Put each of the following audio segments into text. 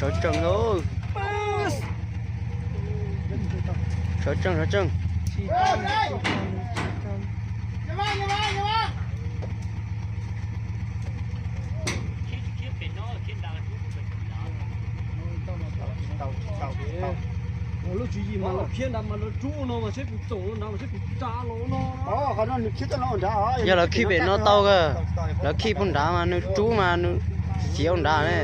Sawv tsees lauj. Sawv tsees, sawv tsees. Lub tswv yim mas lawv khiav nrad mas lawv rub no mas seb puas txoom nrad mas seb puas tsa los no. Yog lawv khij pem no tau kawg, lawv khij puag nrad mas nws rub mas nws khiav ua nrad ne.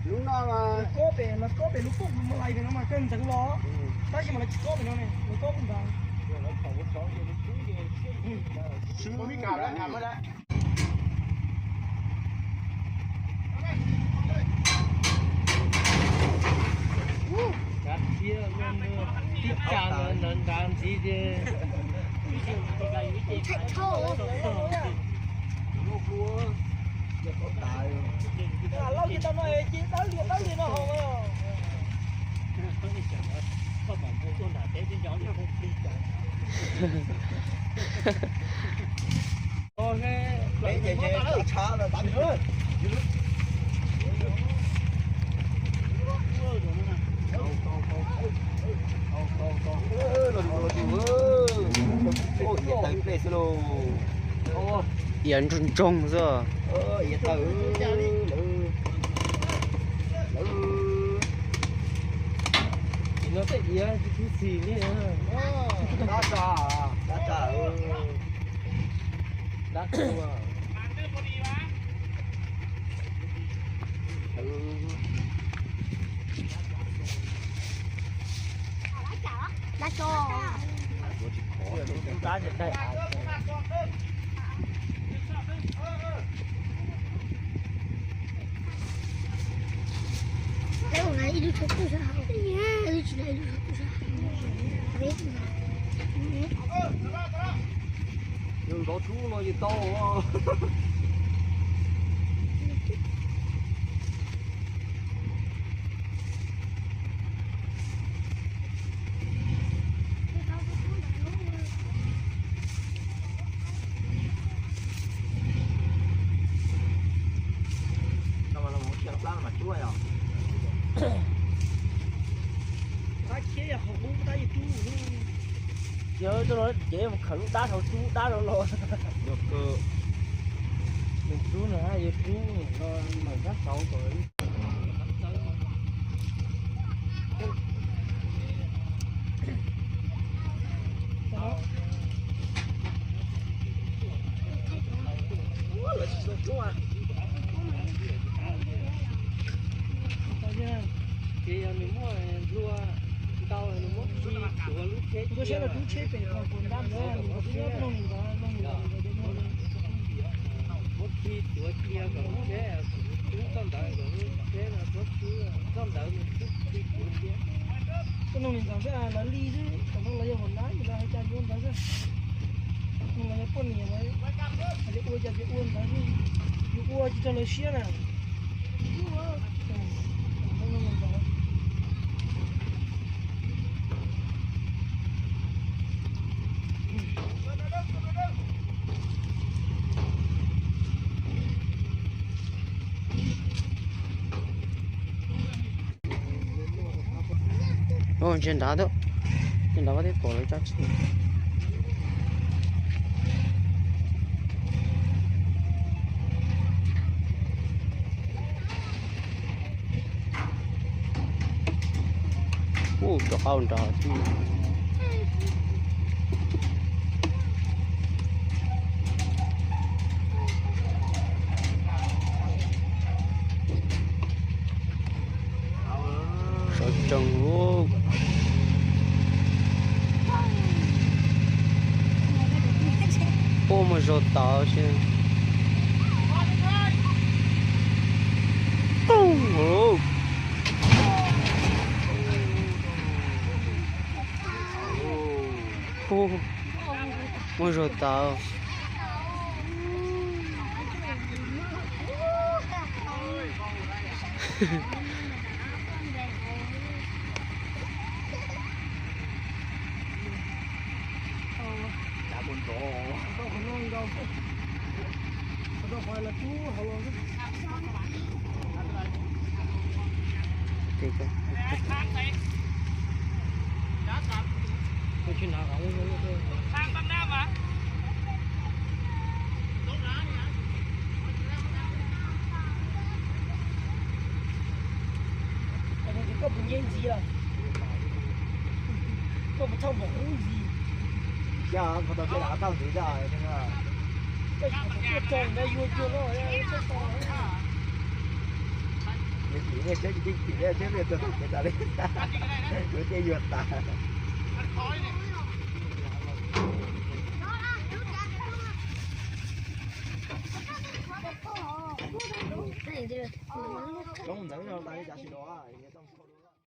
Lub no mas kob pem, lawv kob pem lub poj mus lais pem no mas kawg ntxeev los, tab sis mas lawv tsis kob pem no ne, lawv kob pem ntawd. Tib tsa nrad ntxiv ces. Lauj, ces tau no ces dawb lias dawb lias no haus. Iav ntsoog ntsoog xwb. Yog nkawd rub no ces tau. Yog coj los ces mus khawm lub dab saud, rub lub dab saud los. Yog kawg. Nws rub no yuav rub no, mas dab saud kom Ces yog nws muaj hlua ntau, nws muab khi tuav lub tsheb, tuav lub tsheb pem qhov puas ntab ntawd, nws nyob peb no nws ntawd, no nws ntawd, muab khi tuav cia kom lub tsheb, kom lub tsheb txoj ntawd, kom lub tsheb no tuav khi txoj ntawd, nws twb khi tuav cia. Koj noog li ntawd xwb, lawv li xwb, tam no lawv yog hom nab, lawv hais cas yuav ntawd xwb. Nws los yog poj niam lawm, hais tias ua cas ces ua ntawd xwb, yus ua tsis tau lawv siab na. Ntsia nrad, ntsia nrad koj thiaj pom lawv tsa tsheb. Ub, rov qab nrad xwb. Sawv tsees. Ub, muaj zog tod xwb. Ub, ub. Muaj zog tau. Koj puas nce ntxiv os? Koj puas txhawj npaum ub ntxiv? Yog, koj tau sawv daws thauj ntxiv zoj. Koj yuav tuaj txog ntawd yuag cuag no, yus tim nej tsheb, tsis tim nej tsheb, nej tuaj txog kev tas li, kuv thiaj yuag tas. Coob ntawd no tas li cas sim no.